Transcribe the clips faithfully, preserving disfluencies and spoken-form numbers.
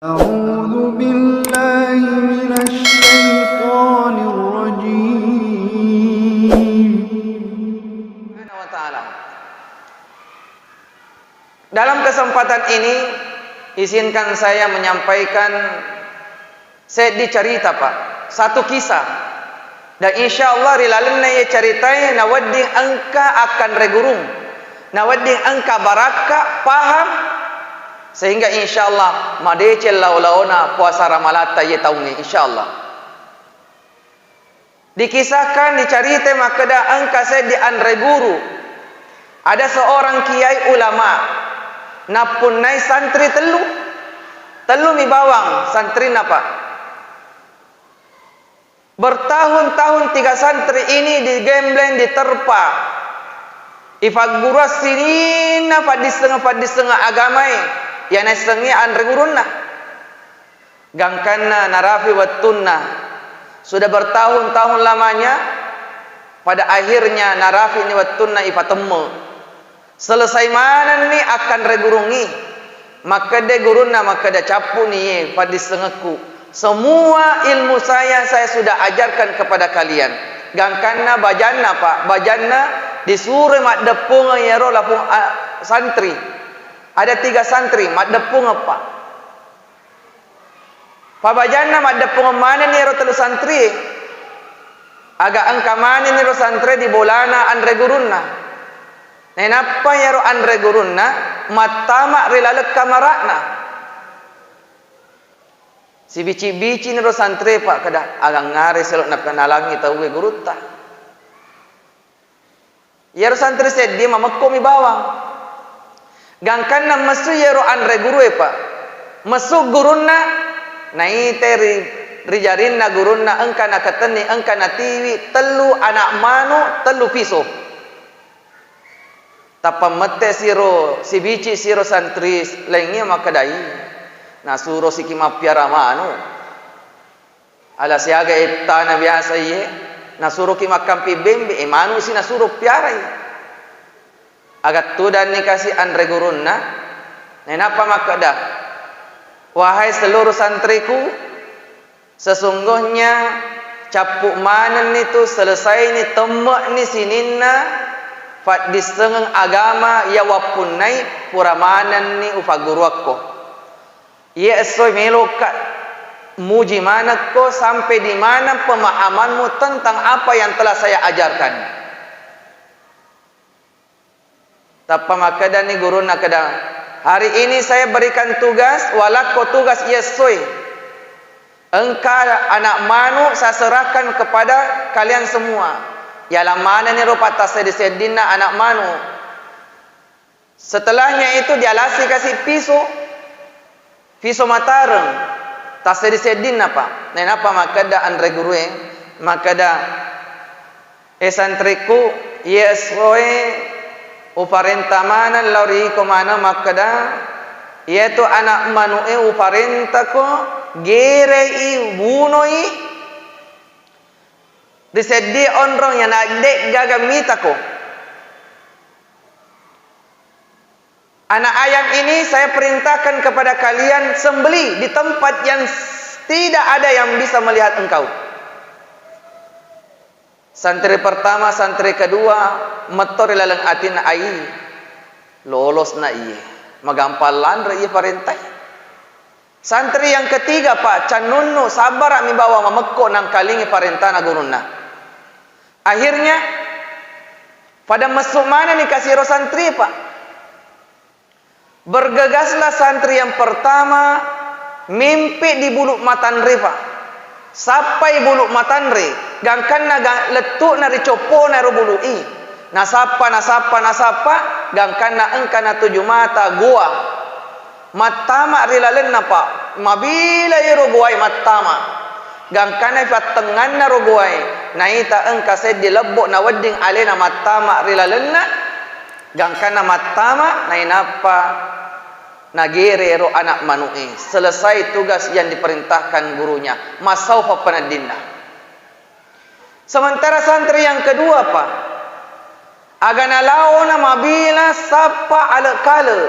أعوذ بالله من الشيطان الرجيم. Subhanahu wa ta'ala. Dalam kesempatan ini, izinkan saya menyampaikan seddi cerita, Pak. Satu kisah. Dan insya Allah ri lalenna iye ceritae nawedding engka akkanre gurung, nawedding engka barakka, paham, sehingga insya Allah madeceng lao-laona puasa Ramalatta iye taungnge, insya Allah. Dikisahkan, dicarita makkeda engka seddi anre guru. Ada seorang kiai ulama nappunnai santri tellu. Tellu mi bawang santrinna, Pak. Bertahun-tahun tiga santri ini digembleng, diterpa. Ifaggurua sininna paddissengeng-paddissengeng agamae, iya naissengngi anre gurunna. Gangkanna narapi wettunna, sudah bertahun-tahun lamanya, pada akhirnya narapi'ni wettunna ifatemme. Selesai manenni akkanre gurungngi, makkeda gurunna, makkeda, "Cappu'ni ye paddissengekku. Semua ilmu saya, saya sudah ajarkan kepada kalian." Gangkanna bajanna, Pak, bajanna disuroi maddeppungeng iyaro lapung, a, santri. Ada tiga santri, maddeppungeng, Pak. Pabajanna maddeppungeng manenni iyaro tellu santri. Aga engka manenni ro santri di bolana anre gurunna. Nainappa iyaro anre gurunna mattama ri laleng kamara'na. Sibici-bicini ro santri, Pak, keda, "Agangngare selo napenalangi tauwe gurutta?" Iyaro santri seddi mamekkomi bawang. Gangkanna messu iyaro anre gurue, Pak. Messu gurunna, naite ri, ri jarinna gurunna engka nakatenni, engka natiwi tellu ana' manu, tellu piso. Tappa mette siro, sibici siro santri laingnge makkedai, "Nasuro siki mappiara manu." Ala siaga ettana biasa iye, nasuroki makkampi bembe, e, manusi nasuro piarai. Aga tudanni kasi anre gurunna, nainappa makkeda, "Wahai seluruh santriku, sesungguhnya cappu manenni tu, selesaini, temme'ni sininna paddissengeng agama iya wappunnai, pura manenni ufagguruakko." Iye essoe, meloka muji manekko sampai di mana pemahamanmu tentang apa yang telah saya ajarkan. Tappa makkedani gurunna, keda, "Hari ini saya berikan tugas, walakko tugas iye essoe. Engka anak manu saya serahkan kepada kalian semua." Yala manenni ro pattaseddi-seddinna anak manu. Setelahnya itu dialasi kasi piso, piso matareng, tasseddi-seddinna, Pak. Nainappa makkeda anre gurue, makkeda, "E santriku, iye essoe uparenta maneng lao ri iko maneng makkeda, iyetu anak manu'e uparentako gerei, bunoi ri seddie onrong iya nadde'gaga mitako." Anak ayam ini saya perintahkan kepada kalian sembelih di tempat yang s-, tidak ada yang bisa melihat engkau. Santri pertama, santri kedua, metto ri laleng atinna, "Ai, lolosna iye. Magampang lanre iye parentai." Santri yang ketiga, Pak, cannunnu, sabbara'mi bawang mamekko nangkalingi parentana gurunna. Akhirnya, pada messu manenni kasiro santri, Pak. Bergegaslah santri yang pertama mimpi di bulu matanre, Pak. Sappai bulu matanre, gangkanna ga-, lettu'na ri coppona ero bulu'i. Nasappa, nasappa, nasappa, gangkanna engka natuju mata goa. Mattama ri lalenna, Pak. Mabila ero goae mattama. Gangkanna pattengnganna ro goae, naita engka seddi lebbo nawedding alena mattama ri lalenna. Gangkanna mattama, nainappa nagere ero anak manu'e. Selesai tugas yang diperintahkan gurunya. Massaufa peneddinna. Sementara santri yang kedua, Pak, agana laona mabila sappa ale-kale.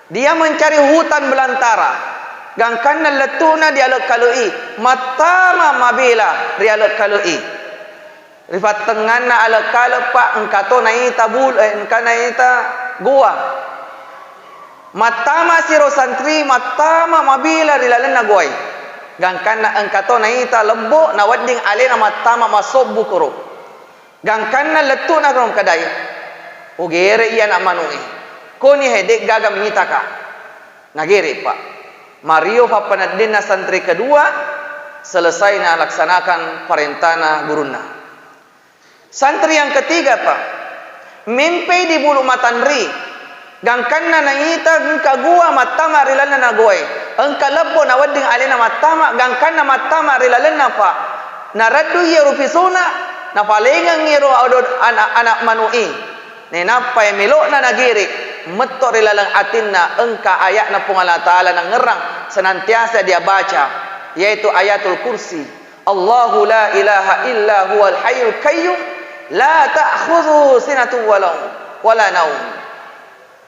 Dia mencari hutan belantara. Gangkanna lettu'na di alek-kale'i, mattama mabela ri alek-kale'i. Ri pattengnganna alek-kale, Pak, engka to naita bul-, eh, engka naita goa. Mattama siro santri, mattama mabela ri lalenna goae. Gangkanna engka to naita lebbo, nawedding alena mattama masobbu koro. Gangkanna lettu'na ro, makkedai, "Ugere iya anak manu'e. Koni he, de'gaga mitaka." Nagere, Pak. Mario pappaneddinna santri kedua, selesai nalaksanakan parentana gurunna. Santri yang ketiga, Pak, mempei di bulu matanri. Gangkanna naita engka goa mattama ri lalenna goae. Engka lebbo nawedding alena mattama, gangkanna mattama ri lalenna, Pak. Nareddu iyaro pisona, napalengeng iyaro odo-, ana-, anak manu'i. Nainappa melo'na nagere, metto ri laleng atinna engka aya'na Puang Allah Ta'ala nangngerrang senantiasa dia baca, yaitu Ayatul Kursi. Allahu la ilaha illa huwal hayyul qayyum, la ta'khudzuhu sinatun wa la, wa la naum.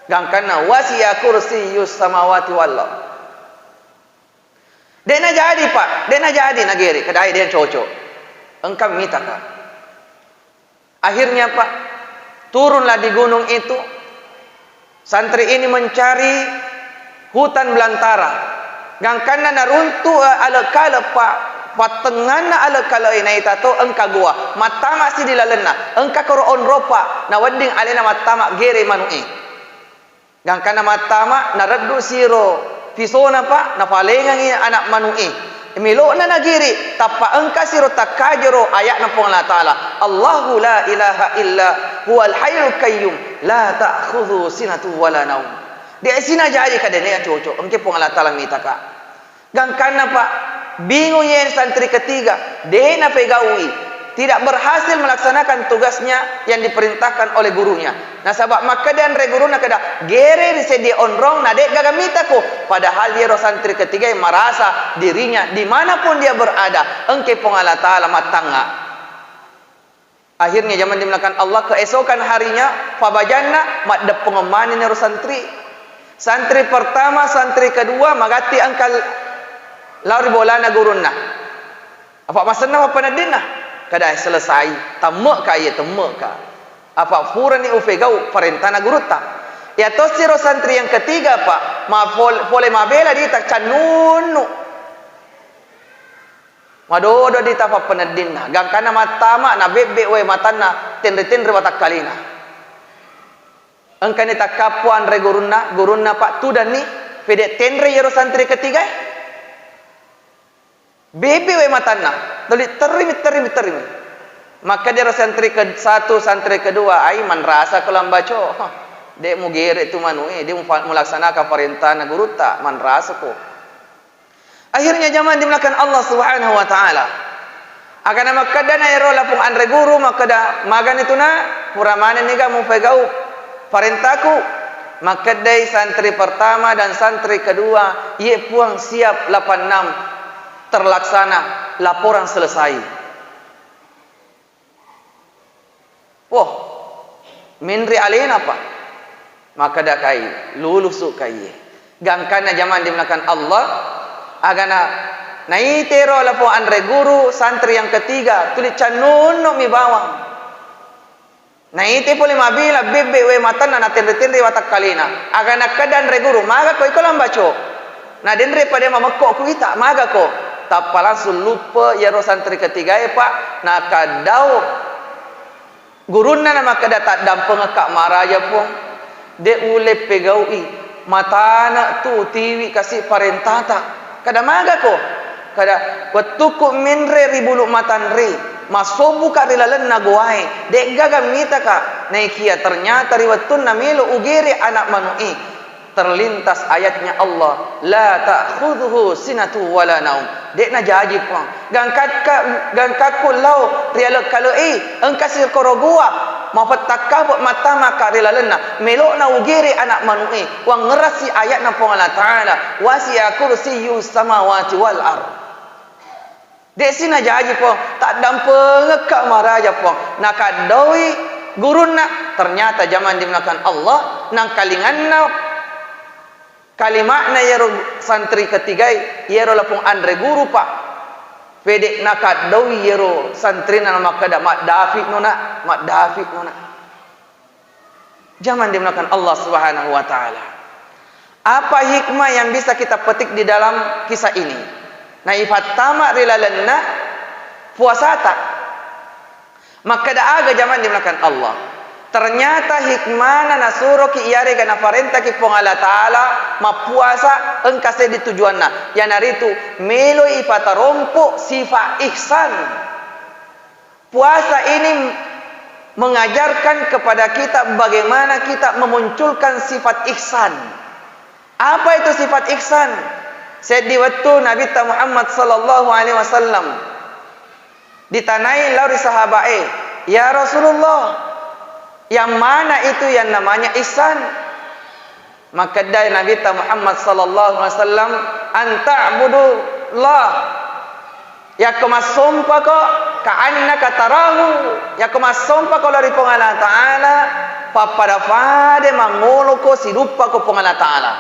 Gangkanna, "Wasi'a kursiyyus samawati wal ard." De'na jadi, Pak, de'na jadi nagere, kedai de' cocok. Engka mitaka. Akhirnya, Pak, turunlah di gunung itu. Santri ini mencari hutan belantara. Gangkanna naruntu, eh, alek-kale, Pak. Pattengnganna alek-kale naita to engka goa. Mattama si di lalenna. Engka koro onro, Pak. Nawedding alena mattama gere manu'e. Gangkanna mattama, nareddu siro pisona, Pak, napalengengi anak manu'e. Melo'na nagiri, tappa engka siro takkajoro aya'na Puang Allah Ta'ala, "Allahu la ilaha illa huwal hayyul qayyum, la ta'khudzuhu sinatun wa la naum." De'si najaji kadene cocok, engke Puang Allah Ta'ala mitaka. Gangkanna, Pak, bingung iye santri ketiga, de' napegau'i, tidak berhasil melaksanakan tugasnya yang diperintahkan oleh gurunya. Nasaba' makkeda anre gurunna keda, "Gere ri seddie onrong na de' gaga mitako." Padahal iyaro santri ketiga yang merasa dirinya dimanapun dia berada, engke Puang Allah Ta'ala mattangnga. Akhirnya, jamaah dimuliakan Allah, keesokan harinya, fabajanna, maddeppungeng manenni ro santri. Santri pertama, santri kedua, magatti engka lao ri bolana gurunna. Apa masenna pappaneddinna? Kada selesai, tamme'ka iye, temme'ka. Apa purani ufegau parentana gurutta. Iya tosi ro santri yang ketiga, Pak, ma pol-, pole mabela dita cannunnu. Madodo dita pappaneddinna, gangkanna mattama, nabebbe wae matanna, tenre-tenre watakkalena. Engkani takkappo anre gurunna, gurunna, Pak, tudanni, pede tenre iyaro santri ketigae. Bebbe wae matanna, tuli terrimi, terrimi, terrimi. Makkeda iyaro santri ke satu, santri kedua, "Ai, manrasa ko Lambaco. De' mugere tu manue, de' mufa-, mulaksanakan parentana gurutta, manrasa ko." Akhirnya, jamaah dimuliakan Allah Subhanahu wa Ta'ala. Agana makkedana ero lapong anre guru, makkeda, "Magani tuna, pura manenni ga mupegau parentaku?" Makkedai santri pertama dan santri kedua, "Iye Puang, siap delapan enam terlaksana, laporan selesai." Woh, menre alena, Pak. Makkedakai, lulusukai. Gangkanna, jamaah dimuliakan Allah, agana naitero lapong anre guru, santri yang ketiga, tuli cannunnu mi bawang. Naite pole mabela bebbe wae matanna, natenre-tenre watakkalena. Agana makkeda anre guru, "Maga ko iko Lambaco?" Na denre pada mamekko ku ita, "Maga ko?" Tappa langsung luppe iyaro santri ketigae, Pak, nakaddao gurunna, namakkeda, "Taddampengekka maraja, Puang. De' ulle pegau'i. Matane tu tiwi kasi parentata." Kada, "Maga ko?" Kada, "Wettukku menre ri bulu matanre, massobbuka ri lalenna goae, de'gaga mitaka, naikia ternyata ri wettunna melo ugere anak manu'e, terlintas ayatnya Allah, 'La ta'khudzuhu sinatun wa la naum.'" De'na jaji, Puang. Gangkakka, gangkakku lao ri alek-kale'i, engka sikoro goa, mapettakkape mattamaka ri lalenna, melo'na ugere anak manu'e, wangngerassi ayatna Puang Allah Ta'ala, "Wasi'a kursiyyuhus samawati wal ard." De'si najaji, Puang, taddampengekka maraja, Puang. Nakaddaoi gurunna, ternyata, jamaah dimuliakan Allah, nangkalinganna Kalima'na iyaro santri ketigai, iyaro lapong anre guru, Pak. Pede' nakaddaui iyaro santrina namakkeda, "Maddafi'no, Nak, maddafi'no, Nak." Jamaah dimuliakan Allah Subhanahu wa Ta'ala. Apa hikmah yang bisa kita petik di dalam kisah ini? Nah, ifattama ri lalenna puasata. Makkeda aga, jamaah dimuliakan Allah? Ternyata hikmana nasuroki iyarega naparentaki Puang Allah Ta'ala mappuasa engka seddi tujuanna, iyanaritu meloi ipatarompo sifat ihsan. Puasa ini mengajarkan kepada kita bagaimana kita memunculkan sifat ihsan. Apa itu sifat ihsan? Seddi wettu Nabitta Muhammad sallallahu alaihi wasallam ditanai lao ri sahaba'e, "Ya Rasulullah, yang mana itu yang namanya ihsan?" Makkedai Nabitta Muhammad sallallahu alaihi wasallam, "An ta'budullah." Yakko massompako, ka'annaka tarahu. Yakko massompako lao ri Puang Allah Ta'ala, pappada-pada mangoloko siduppako Puang Allah Ta'ala.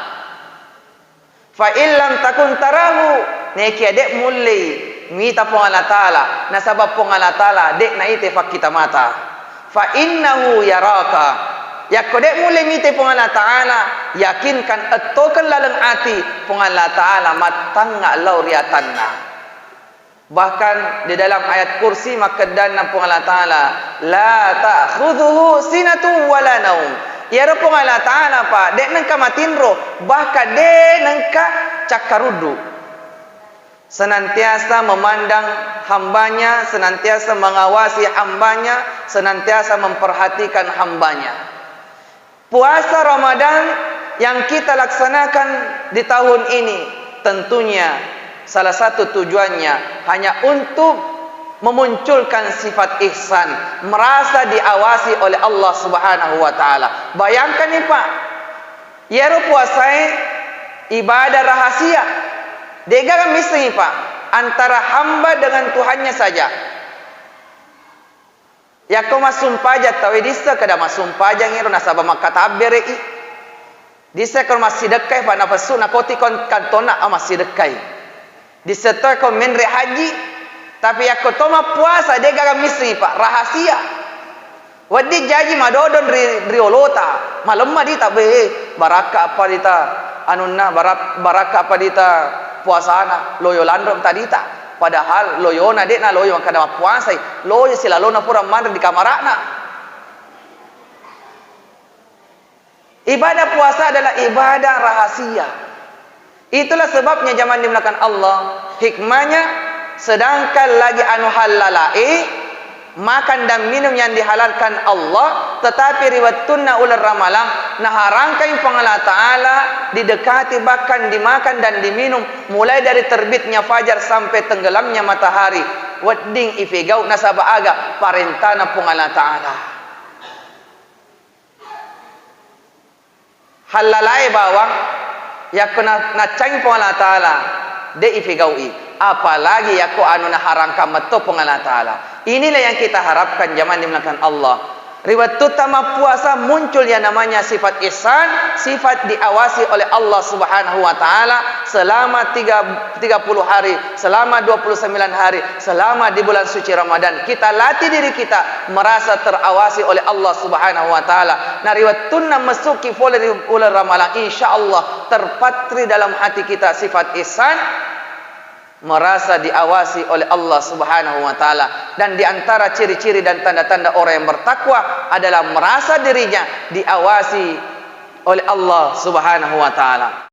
Fa in lam takun tarahu, nekia de' mullei mita Puang Allah Ta'ala, nasaba Puang Allah Ta'ala de' naite fakkita mata. Fa innahu yaraka. Yakko de' mullei mita Puang Allah Ta'ala, yakinkan, ettokeng laleng ati, Puang Allah Ta'ala mattangnga lao ri atanna. Bahkan di dalam ayat kursi makkeddanna Puang Allah Ta'ala, "La ta'khudhuhu sinatun wa la naum." Iyaro Puang Allah Ta'ala, Pak, de' nengka matinro, bahkan de' nengka cakkaruddu. Senantiasa memandang hambanya, senantiasa mengawasi hambanya, senantiasa memperhatikan hambanya. Puasa Ramadan yang kita laksanakan di tahun ini, tentunya salah satu tujuannya hanya untuk memunculkan sifat ihsan, merasa diawasi oleh Allah Subhanahu wa Ta'ala. Bayangkan nih, Pak, iyaro puasae ibadah rahasia. De'gaga missengi, Pak, antara hamba dengan Tuhannya saja. Yakko massumpajang tauwe, disseng kada massumpajang ero nasaba makkatabbere'i. Disseng ko massidekkai, Pak, napessu nakoti kon kantonna, ah, massidekkai. Disseng to ko menre haji, tapi yakko to mappuasa, de'gaga missengi, Pak, rahasia. Wedding jaji madodong ri, ri olota, malemma dita, be, barakka apa dita, anunna, barak-, barakka apa dita puasana, loyo lanro tadita. Padahal loyona de'na loyo makkada mappuasai, loyo silalona pura manre di kamara'na. Ibadah puasa adalah ibadah rahasia. Itulah sebabnya, jamaah dimuliakan Allah, hikmahnya, sedangkan lagi anu hallalae, makan dan minum yang dihalalkan Allah, tetapi ri wettunna uleng Ramalang, naharangkai Puang Allah Ta'ala didekati, bahkan dimakan dan diminum, mulai dari terbitnya fajar sampai tenggelamnya matahari, wedding ifegau nasaba aga parentana Puang Allah Ta'ala. Hallalae bawang, yakko na-, naccangi Puang Allah Ta'ala, de' ifegau'i. Apalagi yakko anu naharangkan metto Puang Allah Ta'ala. Inilah yang kita harapkan, jamaah dimuliakan Allah. Ri wettutta mappuasa muncul yang namanya sifat ihsan, sifat diawasi oleh Allah Subhanahu wa Ta'ala selama tiga, tiga puluh hari, selama dua puluh sembilan hari, selama di bulan suci Ramadan, kita latih diri kita merasa terawasi oleh Allah Subhanahu wa Ta'ala. Nah, ri wettunna messukki pole ri uleng Ramalang, insya Allah terpatri dalam hati kita sifat ihsan, merasa diawasi oleh Allah Subhanahu wa Ta'ala. Dan di antara ciri-ciri dan tanda-tanda orang yang bertakwa adalah merasa dirinya diawasi oleh Allah Subhanahu wa Ta'ala.